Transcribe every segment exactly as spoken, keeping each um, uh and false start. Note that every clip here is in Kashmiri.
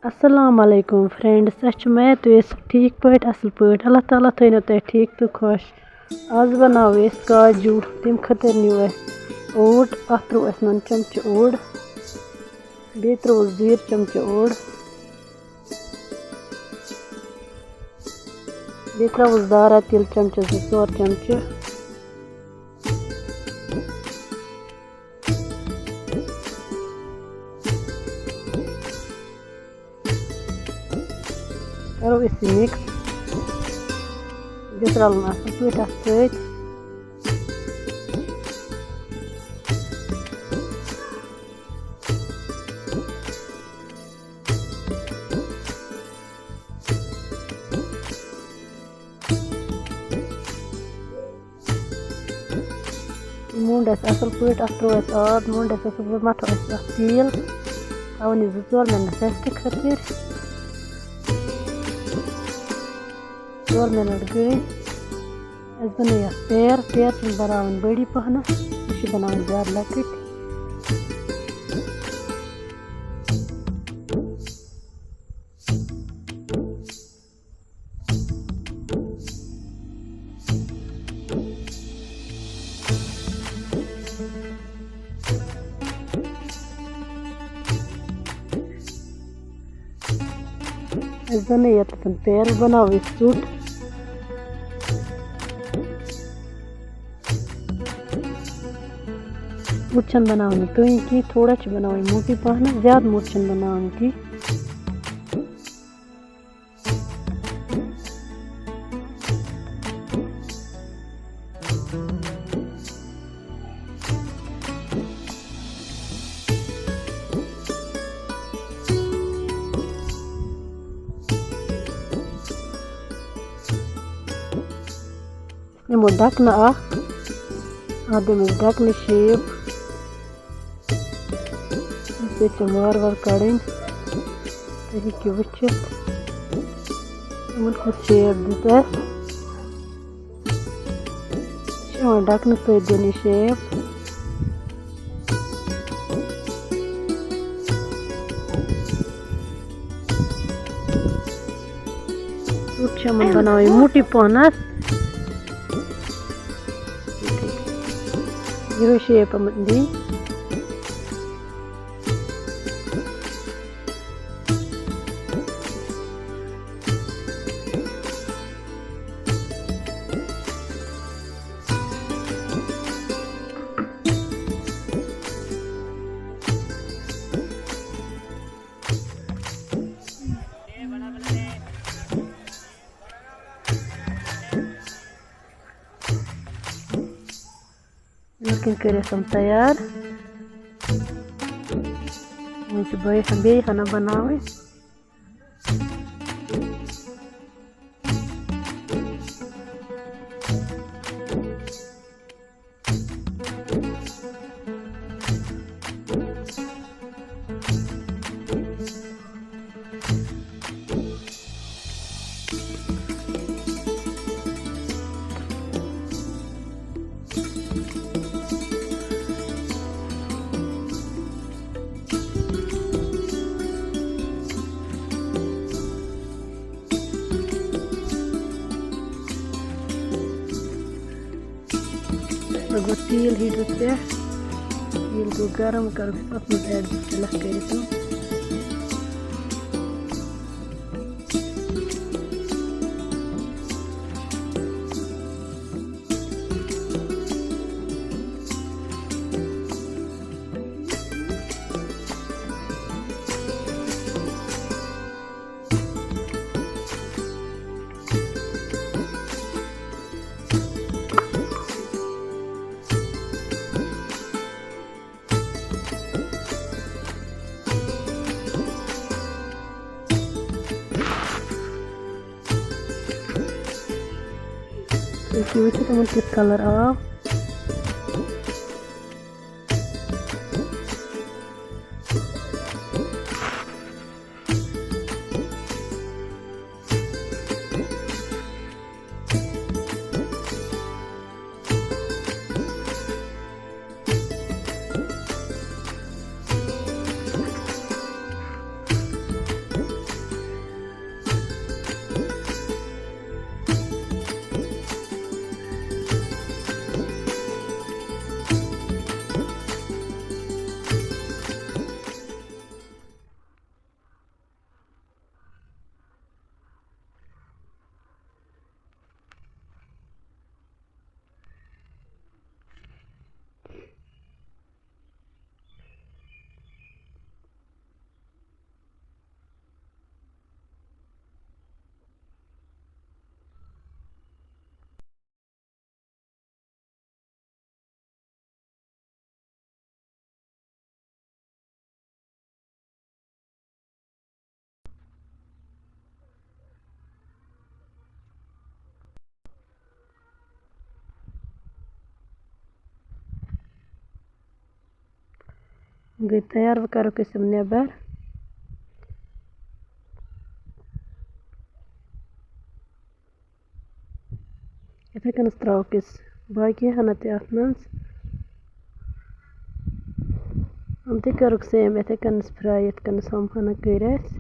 السلام علیکم فرینڈس، أسۍ چھِ مےٚ تُہۍ ٲسِو ٹھیٖک پٲٹھۍ، اَصٕل پٲٹھۍ۔ اللہ تعالیٰ تھٲینو تۄہہِ ٹھیٖک تہٕ خۄش۔ آز بَناوو أسۍ کاجوٗ، تَمہِ خٲطرٕ نیوٗ اَسہِ اوٹ، اَتھ ترٛوو اَسہِ نُن چمچہٕ اوٚڑ، بیٚیہِ ترٛووُس زیٖر چمچہٕ اوٚڑ، بیٚیہِ ترٛاوُس دارا تیٖل چمچہٕ زٕ ژور چمچہٕ۔ کَرو أسۍ یہِ مِکٕس۔ بیٚیہِ رَلُن اَصٕل پٲٹھۍ اَتھ سۭتۍ۔ موٚنٛڈ اَسہِ اَصٕل پٲٹھۍ، اَتھ ترٛوو اَسہِ آب، موٚنٛڈ اَسہِ اَصٕل پٲٹھۍ، مَتھو اَسہِ اَتھ تیٖل، تھاوُن یہِ زٕ ژور مِنَٹ ریسٹہٕ خٲطرٕ۔ ژور مِنَٹ گٔے، اَسہِ بَنٲے اَتھ پیر، پیر چھِنہٕ بَناوٕنۍ بٔڑی پَہنَس، یہِ چھِ بَناوٕنۍ زیادٕ لۄکٕٹۍ۔ أسۍ بَنٲے یَتَتھ پیر، بَناوو أسۍ ژوٚٹ۔ ژوٚٹ چھَنہٕ بَناوٕنۍ کٕہٕنۍ کینٛہہ، تھوڑا چھِ بَناوٕنۍ موٚٹٕے پَہنَس، زیادٕ موٚٹ چھَنہٕ بَناوٕنۍ کینٛہہ۔ نِمو ڈَکنہٕ اَکھ، اَتھ دِمو أسۍ ڈَکنہٕ شیپ۔ یِتھ پٲٹھۍ چھِ وارٕ وارٕ کَڑٕنۍ، تُہۍ ہیٚکِو وٕچھِتھ یِمَن کُس شیپ دیُت اَسہِ۔ یہِ چھِ یِوان ڈَکنہٕ سۭتۍ دِنہٕ یہِ شیپ۔ ژوٚٹ چھِ یِمَن بَناوٕنۍ موٚٹٕے پَہنَس۔ یِہوٚے شیپ یِمَن دِنۍ۔ یِتھ کٔنۍ کٔرِتھ یِم تیار۔ وۄنۍ چھِ بیٚیہِ، بیٚیہِ ہنا بَناوٕنۍ۔ لگوو تیٖل ہیٖٹرَس پٮ۪ٹھ، تیٖل گوٚو گرم، کَرو أسۍ اَتھ منٛز add بِسمہِ اللہ کٔرِتھ۔ تُہۍ ہیٚکِو وٕچھِتھ یِمَن کیُتھ colour آو۔ گٔے تیار، وۄنۍ کَرُکھ أسۍ یِم نٮ۪بَر۔ یِتھَے کٔنَس ترٛاوُکھ أسۍ باقی ہَنا تہِ اَتھ منٛز۔ یِم تہِ کَرُکھ same یِتھَے کٔنَس fry، یِتھ کٔنَس یِم ہَنا کٔرۍ اَسہِ۔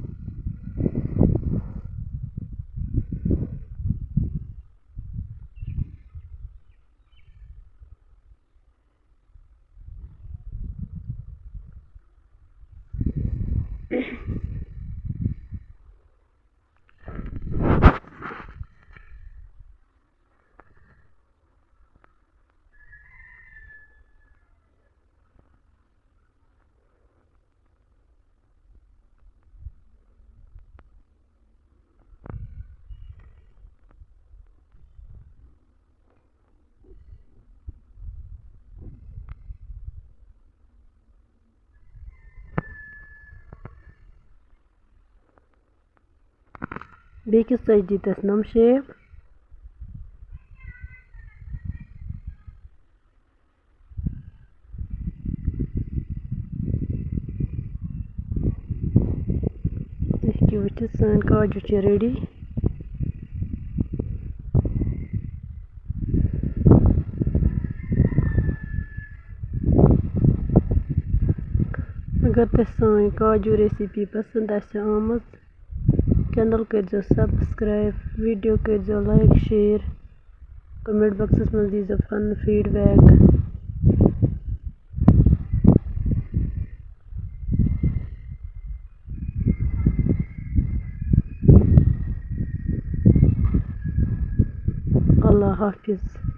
بیٚیہِ کِس ژۄچہِ دِتَس نُن shape۔ تُہۍ ہیٚکِو وٕچھِتھ، سٲنۍ کاجوٗ چھِ ready۔ اگر تۄہہِ سٲنۍ کاجوٗ recipe پسنٛد آسہِ آمٕژ، channel کٔرۍزیو subscribe، video کٔرۍزیو like، share، comment boxس منٛز دیٖزیو پنُن feedback۔ اللہ حافظ۔